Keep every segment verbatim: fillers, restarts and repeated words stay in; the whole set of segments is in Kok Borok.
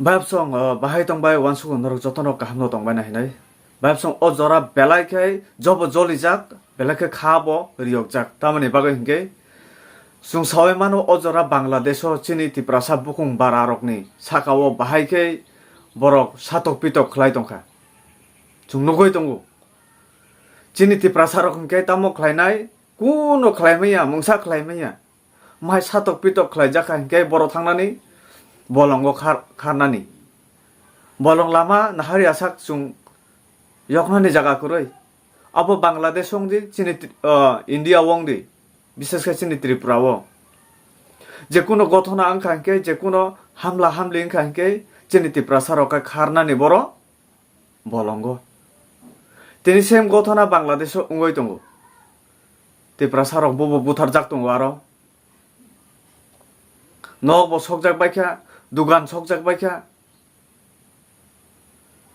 Bayapsong, uh, bahai tongbai, uansukgo norok jotono kahamno tongbai na hinwi. Bayapsong o jora belai khe jobo jolijak, belai khe kha bo riyokjak. Tamoni bagwi hinkhe chwng saui mano o jora Bangladesho chini Tiprasa bukung bara rokni sakao bahai khe borok satok pitok khlai tongkha. Chwng nugwi tongo. Chini Tiprasa rok hinkhe tamo khlainai, kuno khlai manya, mungsa khlai manya. Mai satok pitok khlai jakha hinkhe borok thangnani bolongo khar-, kharnani. Bolong lama nahari asak chwng yoknani jaga kwrwi. Abo Bangladesh wng di, chini Tri-, ah, India wng di, bises khe chini Tripura o. Jekuno gothona wngkha hinkhe, jekuno hamla hamli wngkha hinkhe, chini Tiprasa rok khe kharnani boro bolongo. Tini same gothona Bangladesh o wngwi tongo. Tiprasa rok bobo butharjak tongo aro. Nok bo sokjak baikha, dugan sokjak baikha.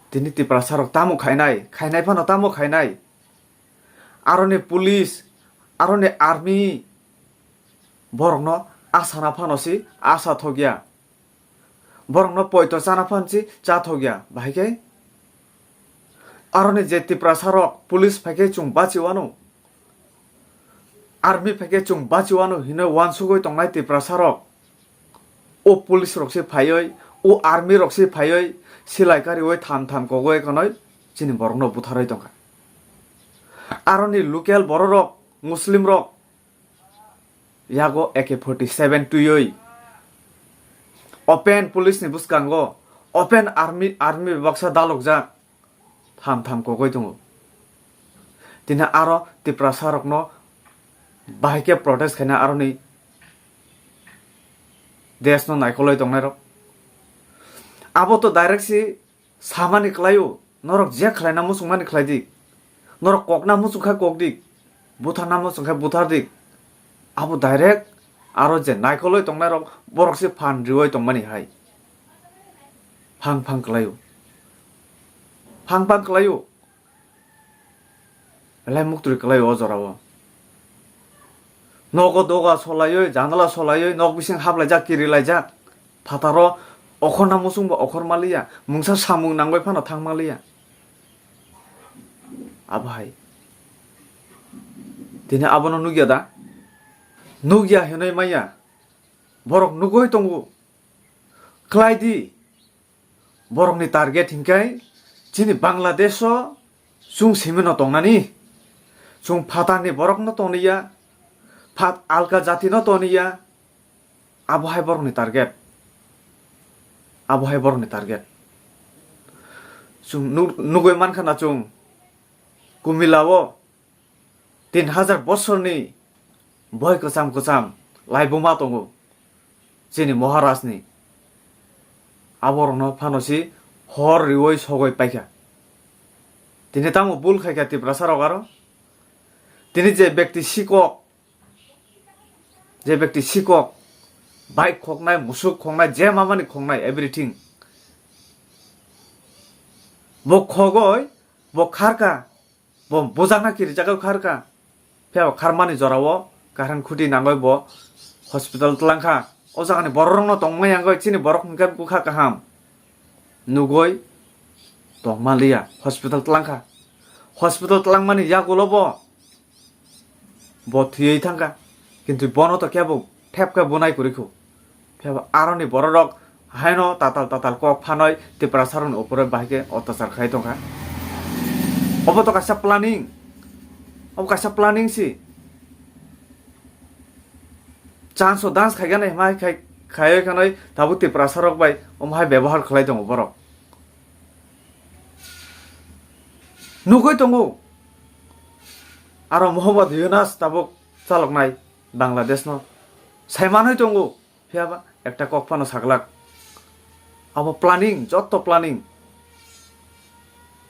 Tini Tiprasa rok tamo khainai, khainai phano tamo khainai. Aroni police, aroni army borokno asana phano si asa thokya. Borokno poito chana phan si cha thokya, bahai khe? Aroni je Tiprasa rok police phai khe chwng bachi wano. Army phai khe chwng bachi wano hinwi uansugwi tongnai Tiprasa rok. O police rok se phaiwi, o army rok se phaiwi, silai kariwi tham tham kogwi kanwi chini borokno butharwi tongkha. Aroni local borok rok, Muslim rok, yago A K forty seven twiwi open police ni bwskango open army, army baksa dalokjak. Tham tham kogwi tongo. Tini aro Tiprasa rokno bahai khe protest khaina aroni desh no naikolwi tongnai rok. Abo to direct si samani kwlaio, norok je khlaina muchungmani khlai di. Norok kokna muchung kha kok di. Butharna muchung kha buthar di. Abo direct aro je naikolwi tongnai rok borok se phan riwi tongmani hai. Phang phang kwlaio. Phang phang kwlaio. Belai muktwi kwlaio o jorao. Nogo doga solaiwi, janala solaiwi, nok bising haplaijak, kirilaijak. Phataro okhorna muchungbo okhor maliya, mungsa samung nangbai phano thang maliya. Abo hai. Tini abono nukya da? Nukya hinwi manya. Borok nugwi tongo. Khlai di. Borokni target hinkhe chini Bangladesh o chwng simi no tongnani. Chwng phatarni borok no toniya, phat alka jati no toniya. Abo hai borokni target. Abo hai borokni target. Chwng nuk-, nugwi mankha na chwng kumila o tin hajar bosorni boi kwcham kwcham laibuma tongo chini Maharajni. Aborokno phano si hor riwi sogwi paikha. Tini tamo bul khaikha Tiprasa rok aro. Tini je bekti sikok, je bekti sikok, bike khoknai, musuk khoknai, je mamani khoknai, everything. Bo khogoi, bo kharka, bo bujakna kirijagwi kharka. Phiya kharmani jorao current khuti nangoi bo hospital twlangkha. O jagani bororokno tongma yangoi chini borok hwnkhe bwkha kaham nugoi tongma liya, hospital twlangkha. Hospital twlangmani yagulo bo, bo thwiwi thangkha, kintu bono to kebo thepkhe bunai kwrwi kho. Phiya ba aroni bororok haino tatal tatal kok phanoi Tiprasarokni upore bahai khe otyachar khai tongkha. Obo to kaisa planning. Obo kaisa planning si. Chance o dance khaigani hwnwi khai, khaiwi khanwi tabuk Tiprasarok bai omo hai bebohar khlai tongo borok. Nugwi tongo. Aro Mohammad Yunus tabuk chaloknai Bangladesh no. Saimanwi tongo. Phiya ba ekta kok phano saglak. Abo planning, jotto planning.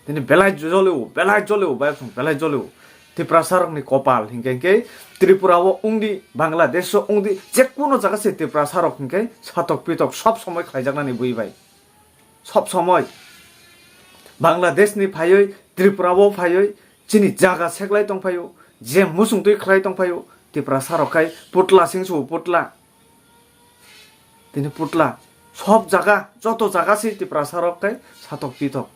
Tini belai jolio, belai jolio, bai phung belai jolio. Tiprasa rokni kopal hinkhe hinkhe Tripura o wngdi, Bangladesh o wngdi, jekunu jaga se Tiprasa rok hinkhe satok pitok sob somoi khlaijaknani bui bai. Sob somoi Bangladesh ni phaiwi Tripura o phaiwi chini jaga seklai tongphaio, je musung twi khlai tongphaio, Tiprasa rok khai putla singsu putla. Tini putla sob jaga, joto jaga se Tiprasa rok khai satok pitok.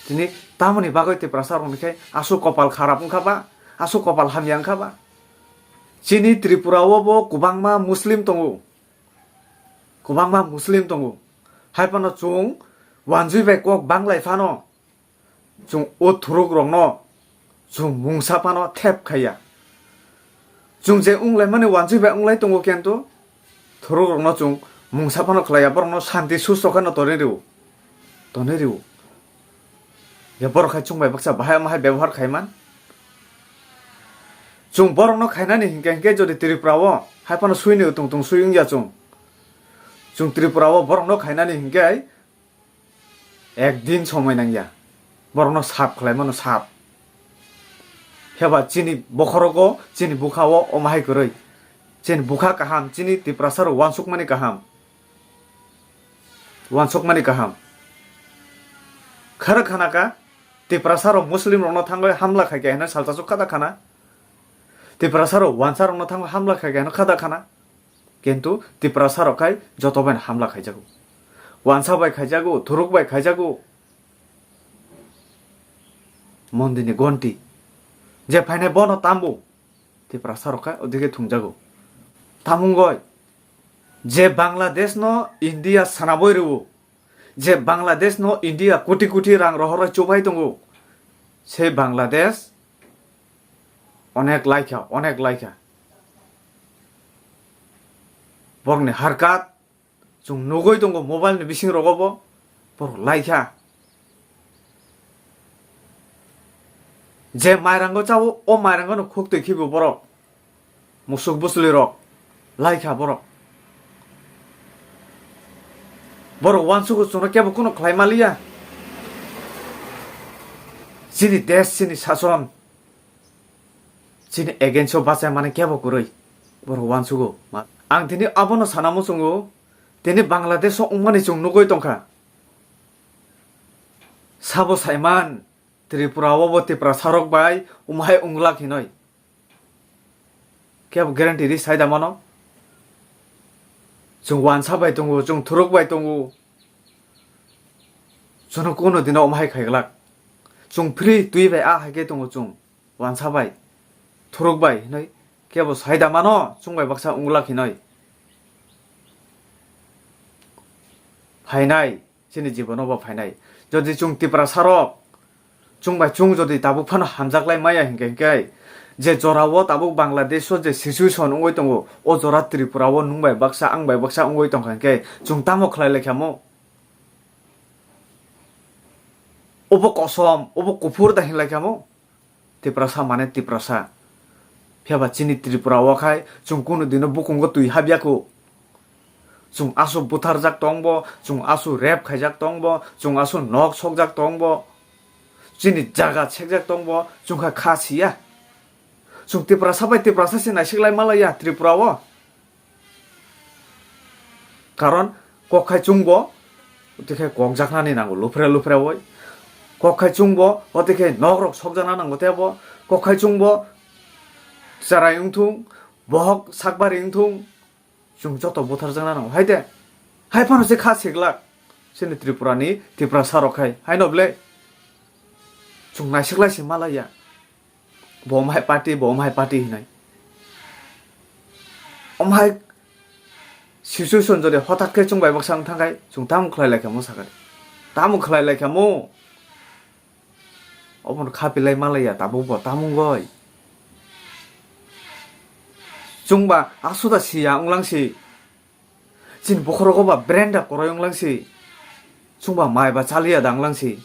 Tini tamoni bagwi Tiprasa rok ni khai aswk kopal kharap wngkha ba, aswk kopal hamya wngkha ba. Chini Tripura o bo kwbangma Muslim tongo, kwbangma Muslim tongo. Hai phano chwng wanjwi bai kok banglai phano chwng o thuruk rokno chwng mungsa phano thep khaiya. Chwng je wnglaimani wanjwi bai wnglai tongo, kintu thuruk rokno chwng mungsa phano khlaiya, borokno shanti susto kheno tonwi rw-, tonwi rw-. Ya borok hai chwng bai baksa bahai omo hai bebohar khaiman. Chwng borokno khainani hinkhe, hinkhe jodi Tripura o hai phano swini tong tong swi wngya chwng. Chwng Tripura o borokno khainani hinkhe ek din somoi nangya. Borokno sap khlaimano sap. Phiya ba chini bokhorogo, chini bukha o omo hai kwrwi. Chini bukha kaham, chini Tiprasa rok wansukmani kaham. Wansukmani kaham. Khara khana ka, Tiprasa rok Muslim rokno thangwi hamla khai khe hino salsa suk khada khana. Tiprasa rok wansa rokno thangwi hamla khai khe hino khada khana. Kintu Tiprasa rok khai joto bai hamla khaijago. Wansa bai khaijago, thuruk bai khaijago. Mondini gonti. Je phainai bono tambo. Tiprasa rok khai odike thumjago. Tamungoi. Je Bangladesh no India sanaboi rwo. Je Bangladesh no India koti koti rang rohorwi chubai tongo. Se Bangladesh onek laikha, onek laikha. Borokni harkat chwng nugwi tongo mobile ni bising rogo bo. Borok laikha. Je mairango chao, o mairango no khuk twi khibo borok. Musuk bwswlwi rok laikha borok. Borok wansugo chwngno kebo kuno khlai maliya. Chini desh, chini sason, chini against o bachai mani kebo kwrwi borok wansugo. Ma-, ang tini abono sana muchungo, tini Bangladesh o wngmani chwng nugwi tongkha. Sabo saiman, Tripura o bo Tiprasa rok bai umhai unglak hinoi. Kebo guarantee ri sai da mano. Chwng wansa bai tongo, chwng thuruk bai tongo. Chwngno kuno dino omo hai khai glak. Chwng free twi bai a hai khe tongo chwng. Wansa bai, thuruk bai hinoi kebo sai da mano, chwng bai baksa wng glak hinoi. Phainai. Chini jibono bo phainai. Jodi chwng Tiprasa rok, chwng bai chwng jodi tabuk phano hamjaklai maya hinkhe, hinkhe je jora o tabuk Bangladesh o je situation wngwi tongo, o jora Tripura o nwng bai baksa, ang bai baksa wngwi tongkha hinkhe, chwng tamo khlai lai kha mo? Obo kosom, obo kuphur da hin lai kha mo? Tiprasa mane Tiprasa. Phiya ba chini Tripura o khai chwng kunu dino bukungo twi habya kho. Chwng aswk butharjak tong bo, chwng aswk rape khaijak tong bo, chwng aswk nok sokjak tong bo. Chini jaga sekjak tong bo, chwng kha kha siya. Chwng Tiprasa bai Tiprasa se naisik lai ma laiya Tripura o. Karon kok khai chwngbo, tei khe kok jaknani nango, luphre luphre oi. Kok khai chwngbo, o tei khe nok rok sokjakna nango tei bo. Kok khai chwngbo, cherai wng thung, bohok sakbari wng thung, chwng joto butharjakna nango. Hai de, hai phano se kha siklak, chini Tripura ni Tiprasa rok khai, hai no ble. Chwng naisik lai se ma laiya. Bo omo hai party, bo omo hai party hinai. Omo hai situation jodi hotat khe chwng bai baksa wng thang khai, chwng tamo khlai lai kha mo sakha. Tamo khlai lai kha mo? Obono kha pilai ma laiya tabuk bo, tamo wngoi. Chwng ba asuda siya wng lang si. Chini bokhorogo ba brand da koroi wng lang si. Chwng ba mai ba chaliya da wng lang si.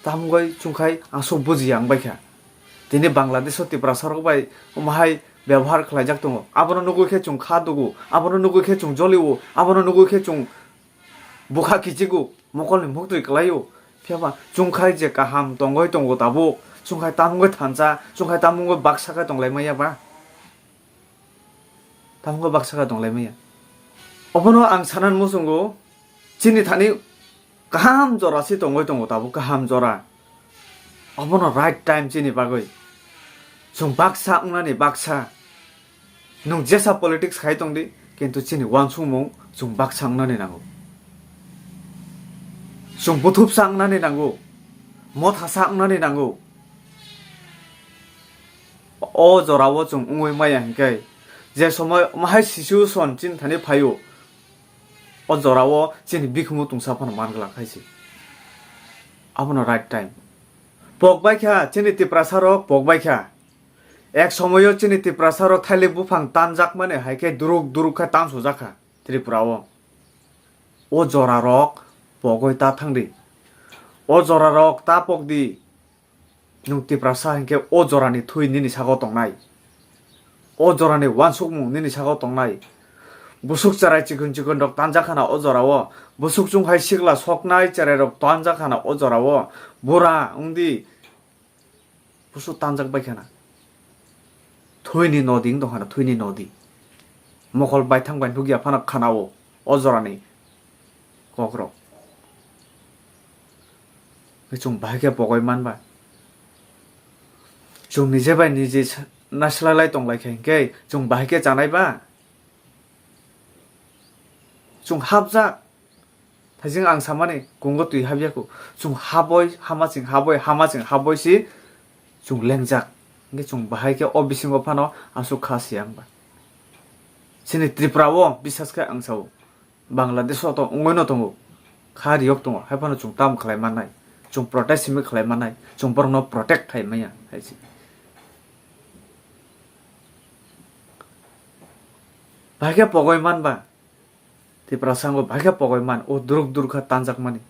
Tamungoi chungkhai aswk bujiya wngbaikha. Tini Bangladesh o Tiprasa rok bai omo hai bebohar khlaijak tongo. Abono nugwi khe chwng kha dugo, abono nugwi khe chwng jolio, abono nugwi khe chwng bukha kichigo, mokolni muktwi kwlaio. Phiyaba chungkhai je kaham tongoi tongo tabuk, chungkhai tamungoi thansa, chungkhai tamungoi baksa khe tonglai manya ba? Tamungoi baksa khe tonglai manya? Obono ang sanani muchungo, chini thani kaham jora se tongoi tongo tabuk, kaham jora. Obono right time chini bagwi. Chwng baksa wngnani baksa. Nwng jesa politics khai tong di, kintu chini uansukmung chwng baksa wngnani nango. Chwng buthupsa wngnani nango. Mothasa wngnani nango. O jorao chwng wngwi maya hinkhe, je somoi omo hai situation chini thani phaio, o jorao chini bikhumu tungsa phano man glak hai se. Abono right time. Pok bai kha, chini Tiprasa rok pok bai kha. Ek somoio chini Tiprasa rok thailik buphang tanjakmani hai khe duruk duruk khe tansujak kha Tripura o. O jora rok pogoi ta thang di. O jora rok ta pok di. Nwng Tiprasa hinkhe o jorani thui nini sago tongnai. O jorani uansukmung nini sago tongnai. Busuk cherai chikon chikon rok tanjak khana o jorao. Busuk chunghai sikla soknai cherai rok tanjak khana o jorao. Bura wngdi. Busuk tanjak bai khana. Thuini nodi wng tong khana, thuini nodi. Mokol baithang bai nukya phano khanao o jorani kokrok. Chwng bahai khe pogoi man ba? Chwng nije bai nije sa-, naisla lai tong lai kha hinkhe chwng bahai khe chanai ba? Chwng hapjak. Thaising ang samani kungo twi hapya kho. Chwng haboi, hama chwng haboi, hama chwng haboi si chwng lengjak. Hinkhe chwng bahai khe o bisingo phano aswk kha siya wng ba? Chini Tripura o bisas khe ang sao. Bangladesh o to wngwi no tongo, kha riyok tongo, hai phano chwng tamo khlai mannai, chwng protest simi khlai mannai, chwng borokno protect khai manya hai se. Bahai khe pogoi man ba, Tiprasa wngwi bahai khe pogoi man, o duruk duruk kha tanjak mani.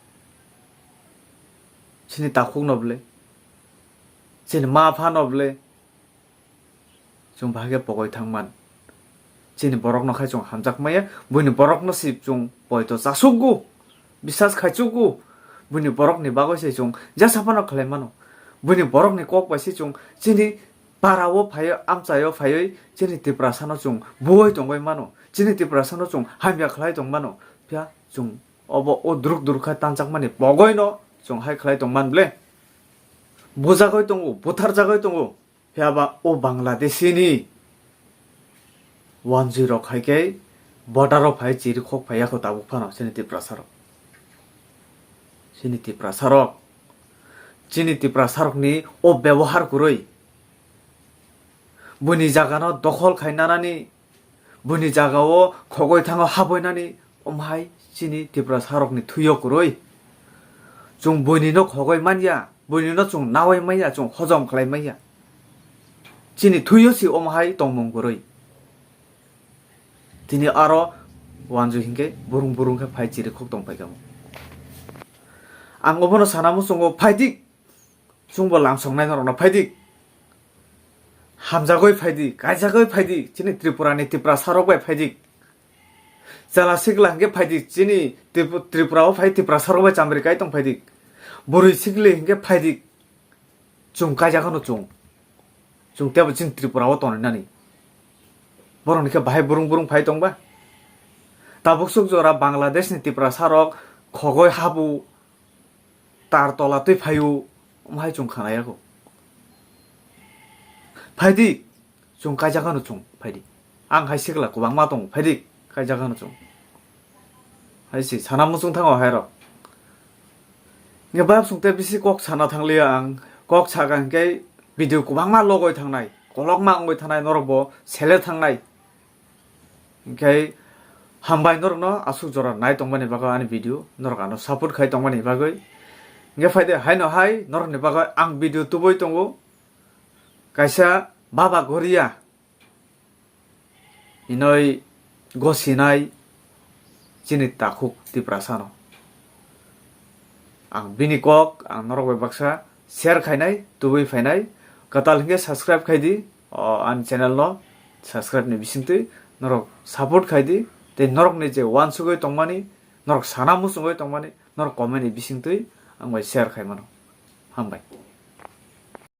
Chini takhuk no bwle, chini ma pha no bwle, chwng bahai khe pogoi thang man. Chini borok no khai chwng hamjak maya, buini borok no si chwng poito chasukgo, bisas khaichukgo. Buini borok ni bagwi se chwng jesa phano khlai mano. Buini borok ni kok bai se chwng chini para o phaio, amchai o phaiwi chini Tiprasa no chwng buwai tongwi mano. Chini Tiprasa no chwng hamya khlai tong mano. Phiya chwng obo o duruk duruk kha tanjak mani pogoi no chwng hai khlai tong man bwle. Bujagwi tongo, butharjagwi tongo. Phiya ba o Bangladeshi ni wanjwi rok hai khe border o phai chiri khok phai ya kho tabuk phano chini Tiprasa rok. Chini Tiprasa rok. Chini Tiprasa rok ni o bebohar kwrwi. Buini jaga no dokhol khai nanani, buini jaga o khogoi thango haboi nani, omo hai chini Tiprasa rok ni thwi o kwrwi. Chwng buini no khogoi man ya. Buini no chwng nawai manya, chwng hojom khlai manya. Chini thwi o si omo hai tongmung kwrwi. Tini aro wanjwi hinkhe burung burung khe phai chiri khok tong pai kamo. Ang obono sana muchungo, phai dik. Chwngbo lamsok nai norok no phai dik. Hamjagwi phai dik, kaijagwi phai dik. Chini Tripura ni Tiprasa rok bai phai dik. Chwla sikla hinkhe phai dik, chini Tripu-, Tripura o phai Tiprasa rok bai chamri kai tong phai dik. Bwrwi sikli hinkhe phai dik. Chwng kaijak no chwng. Chwng tebo chini Tripura o tonwi nani. Borok ni khe bahai burung burung phai tong ba. Tabuk suk jora Bangladesh ni Tiprasa rok khogoi habu tar tola twi phaio, omo hai chwng khna ya kho. Phai dik. Chwng kaijak ano chwng phaidi. Ang hai sikla kwbangma tongo, phaidi kaijak ano chwng. Hai si sana muchung thango hai rok. Nge bayap sung te bisi kok sana thangliya ang. Kok saka hinkhe video kwbangma logoi thangnai, kolokma wngoi thangnai, norok bo sele thangnai. Hinkhe hambai norokno aswk jora nai tongmani bagwi ani video, norok ano support khai tongmani bagwi. Hinkhe phaidi haino hai norokni bagwi ang video tubui tongo. Kaisa Baba Goria hinoi gosinai chini takhuk Tiprasano. ang bini kok ang norok bai baksa share khainai, tubui phainai. Kwtal hinkhe subscribe khai di, o, ani channel no subscribe ni bisingtwi norok support khai di. Tei norok ni je uansugwi tongmani, norok sana muchungwi tongmani, norok comment ni bisingtwi ang bai share khai mano. Hambai.